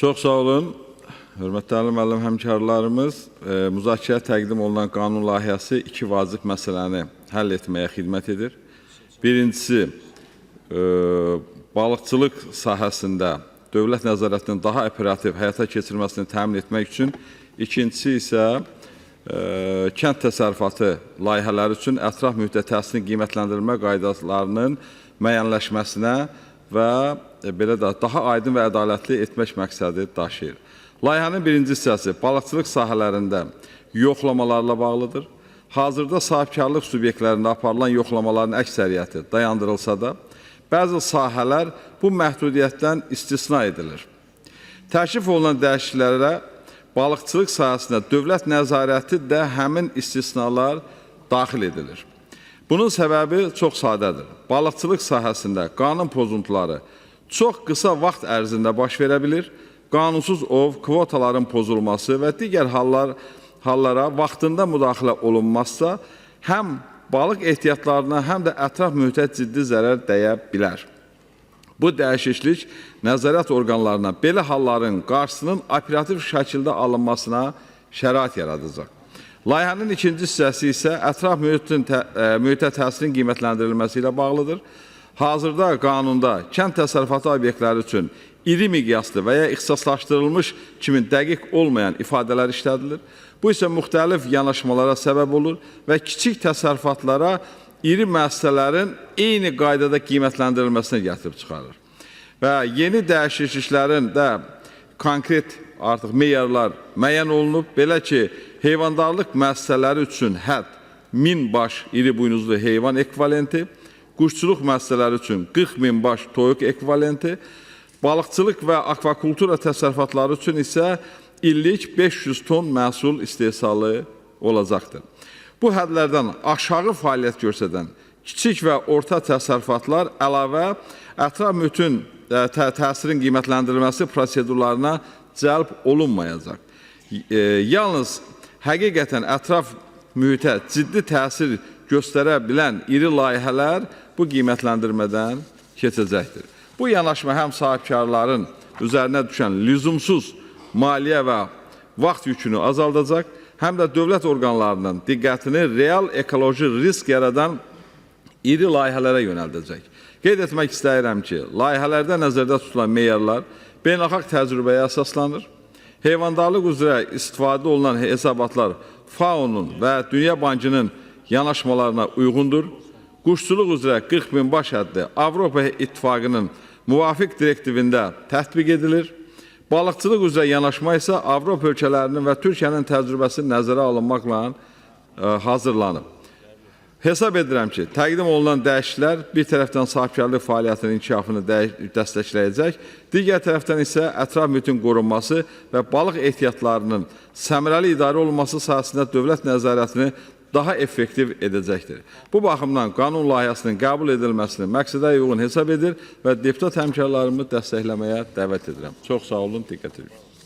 Çox sağ olun. Hörmətli müəllim həmkarlarımız, müzakirəyə təqdim olunan qanun layihəsi iki vacib məsələni həll etməyə xidmət edir. Birincisi, balıqçılıq sahəsində dövlət nəzarətinin daha operativ həyata keçirilməsini təmin etmək üçün, ikincisi isə kənd təsərrüfatı layihələri üçün ətraf mühitə təsirin qiymətləndirilmə qaydalarının müəyyənləşməsinə və belə də daha aydın və ədalətli etmək məqsədi daşıyır. Layihənin birinci hissəsi balıqçılıq sahələrində yoxlamalarla bağlıdır. Hazırda sahibkarlıq subyektlərində aparılan yoxlamaların əksəriyyəti dayandırılsa da, bəzi sahələr bu məhdudiyyətdən istisna edilir. Təklif olunan dəyişikliklərə balıqçılıq sahəsində dövlət nəzarəti də həmin istisnalar daxil edilir. Bunun səbəbi çox sadədir. Balıqçılıq sahəsində qanun pozuntuları çox qısa vaxt ərzində baş verə bilir. Qanunsuz ov, kvotaların pozulması və digər hallara vaxtında müdaxilə olunmazsa, həm balıq ehtiyatlarına, həm də ətraf mühitə ciddi zərər dəyə bilər. Bu dəyişiklik nəzarət orqanlarına belə halların qarşısının operativ şəkildə alınmasına şərait yaradacaq. Layihənin ikinci hissəsi isə ətraf mühitə təsirin qiymətləndirilməsi ilə bağlıdır. Hazırda qanunda kənd təsərrüfatı obyektləri üçün iri miqyaslı və ya ixtisaslaşdırılmış kimi dəqiq olmayan ifadələr işlədilir. Bu isə müxtəlif yanaşmalara səbəb olur və kiçik təsərrüfatlara iri müəssisələrin eyni qaydada qiymətləndirilməsinə gətirib çıxarır. Və yeni dəyişikliklərin də konkret artıq meyarlar müəyyən olunub. Belə ki, heyvandarlıq müəssisələri üçün hədd 1000 baş iri buynuzlu heyvan ekvivalenti, quşçuluq müəssisələri üçün 40 min baş toyuq ekvivalenti, balıqçılıq və akvakultura təsərrüfatları üçün isə illik 500 ton məhsul istehsalı olacaqdır. Bu hədlərdən aşağı fəaliyyət göstərən kiçik və orta təsərrüfatlar əlavə ətraf mühitin təsirin qiymətləndirilməsi prosedurlarına cəlb olunmayacaq. Yalnız həqiqətən ətraf mühitə ciddi təsir göstərə bilən iri layihələr bu qiymətləndirmədən keçəcəkdir. Bu yanaşma həm sahibkarların üzərinə düşən lüzumsuz maliyyə və vaxt yükünü azaldacaq, həm də dövlət orqanlarının diqqətini real ekoloji risk yaradan iri layihələrə yönəldəcək. Qeyd etmək istəyirəm ki, layihələrdə nəzərdə tutulan meyarlar beynəlxalq təcrübəyə əsaslanır. Heyvandarlıq üzrə istifadə olunan hesabatlar FAO-nun və Dünya Bankının yanaşmalarına uyğundur. Quşçuluq üzrə 40 min baş həddi Avropa İttifaqının müvafiq direktivində tətbiq edilir. Balıqçılıq üzrə yanaşma isə Avropa ölkələrinin və Türkiyənin təcrübəsi nəzərə alınmaqla hazırlanıb. Hesab edirəm ki, təqdim olunan dəyişikliklər bir tərəfdən sahibkarlıq fəaliyyətinin inkişafını dəstəkləyəcək, digər tərəfdən isə ətraf mühitin qorunması və balıq ehtiyatlarının səmərəli idarə olunması sahəsində dövlət nəzarətini daha effektiv edəcəkdir. Bu baxımdan qanun layihəsinin qəbul edilməsini məqsədə uyğun hesab edir və deputat həmkarlarımı dəstəkləməyə dəvət edirəm. Çox sağ olun, diqqət edin.